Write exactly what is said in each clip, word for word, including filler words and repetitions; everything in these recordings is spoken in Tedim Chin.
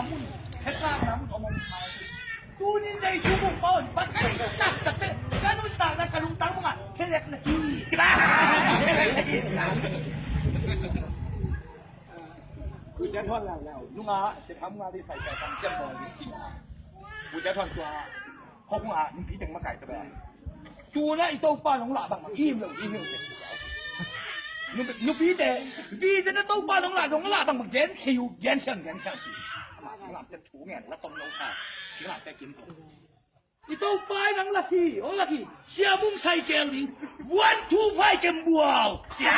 Mun, khe tlang na mun om om sa. Tunin Jesu kong pau in, ba kai tak tak te, ka nuntakna ka lungtang mungah khelek na hi. Ci ba? Khelek na hi. Kucia thuan lau lau. Nunga, se tham nga di sai kai kam ciam bawl di ci. Kucia thuan tua. Khua khung a, nungpi teng makai ta bang. Tuna i Topa nong lah bangbang, i him lo, i him lo. Nungpi, nungpite, nungpite na Topa nong lah, nong lah bangbang, gen kheu, gen kheu, gen kheu. Ama singlamteh thu ngen, la tom lo sa, singlamteh kim ko. I Topa i nang lah hi, ong lah hi, Sia Mung Sai Kel ding, one two five kem bual. Cia.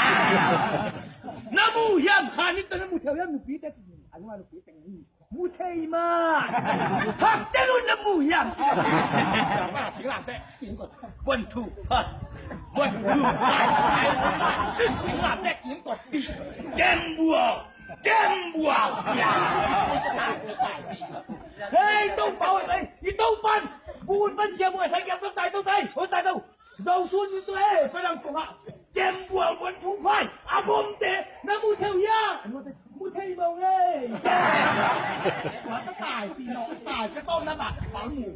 Na mu hiam, kha ni ta na mu theu hiam, nungpite, anu nungpite. Mu thei ma. Hak te lun na mu hiam. Ma singlamteh. One, two, five. One, two, five. Singlamteh kim ko. Kem bual. Kem bual. Hei, Topa, hei, i Topa. Bun pan Sia Mung Sai Kel to tai, to tai. To tai to. Zo sun ni tu eh, Padang kong ah. Kem bual buan phung phai. A bom te, na mu theu hia. Mu thei bau eh. Tua ka tai, pi no tai, ka tawm na ba, ka pang mu.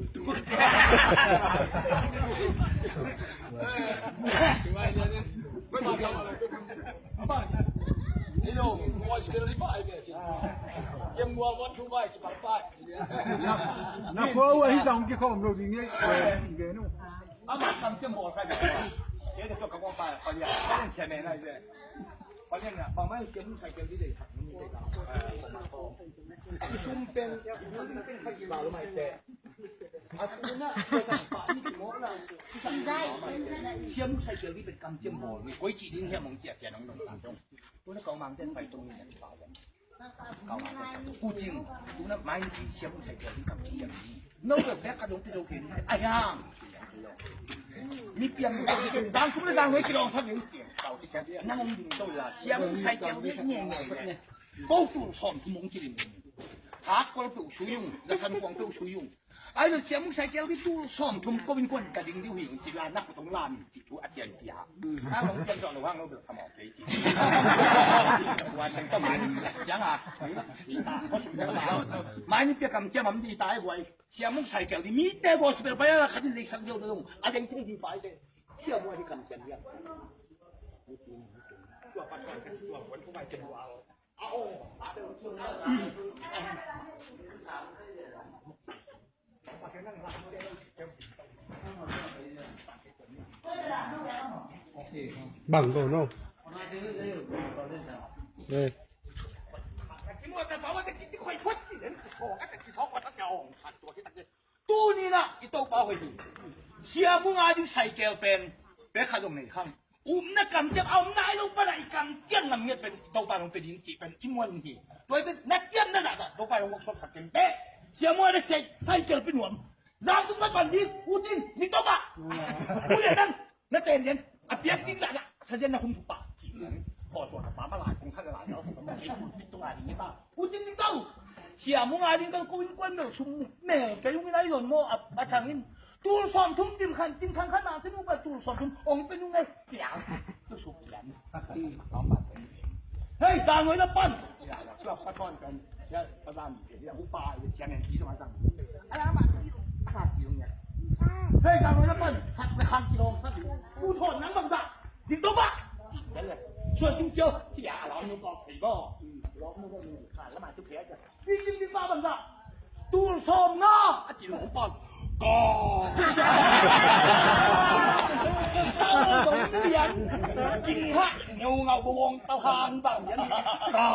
Kem bual buan phung phai, ka pang phai. Na ko wa hi zong ki khom lo ding eh. Ama kam ciam bawl sai bia. Kei te tua ka kong pa, pa lia, pa lia cia me na i ve. Pa lia na, pa mai cia mun sai cia di de, sa mun de da. I sum pen, i sum pen sai ki ba lo mai te. A tu na, cia ka pa ni ki mo na. Cia mun sai cia di pen kam ciam bawl ni, koi ki ding hia mong cia cia nong nong ta dong. Tu na kau mang cia sai tung ni na pa lia. Kau a, u Cing, tu na mai ni Sia Mung Sai Kel ding kam ci hiam. No bek bek ka dong pi zo khen ai hang. Mi piang dong pi zang kum na zang noi kilong sa ni u Cing. Kau ci siam. Nang ong ding to la. Sia Mung Sai Kel ding nge nge nge. Ko tu som tu mong ci lim. Ha ko pe u su yung. La san kuang pe u su yung. Ai lo Sia Mung Sai Kel di tul sawm thum ko in kuan ka ding di uh hi ci la na ko tong lam ci thu a tian pia. A mong tian zawh lo hang lo bel ka mawk kei ci. Wan teng ka mai ciang a. Ko sum teng ma. Mai ni pia kam ciam am di tai guai. Sia Mung Sai Kel di mi te gospel pai a khat in lei sak deuh deuh. A dei thei di pai te. Sia Mung a di kam ciam di a. Tua pat tua wan ko mai ciam ua. Bang ko no. Eh. Tuni na i Topa hoih hi. Sia Mung a ding Sai Kel pen pe khat zong nei khang. Upna kamciam a om nai lo pana i kamciam ngam ngiat pen Topa nong pe ding cih pen i muan hi. Tua i pen na ciam na zahzah Topa nong voksuak sak ken pe. Sia Mung a na Sai Kel pe nuam. Zang tung mat pan ding utin ni Topa. Ulian nang na ten lian a piak ding zahzah sa lian na hum supa. Cih. Khaw suak a pa ma lai kong khat a lai lo. Kei kun pit tung a ding ni pa. Utin ding tau. Sia Mung a ding tau ko in kuan mel sum mel kei ung in ai lon maw a thang in. Tul sawm thum dim khan cin thang khan a cin upa tul sawm thum ong pe nung ai. Cia. Tu suk lian. Hei, sang oi na pan. Cia, tua pa ton kan. Cia, pa dan. Cia, upa, cia men ti ma sang. Ai ama. Ama ti ung ya. Hei, sang oi na pan. Sak na khan ki long sak. Tu thon nang bang sa. Ding to ba. Suan tung cio. Cia, lom nu ko thei bo. Lom nu ko nu khan la ma tu phia cia. Bil bil bil ba ban sa. Tul sawm nga a cin hong pan. Ko. Tau dong lian. King ha ngeu ngau bawng tau han bang lian. Ko.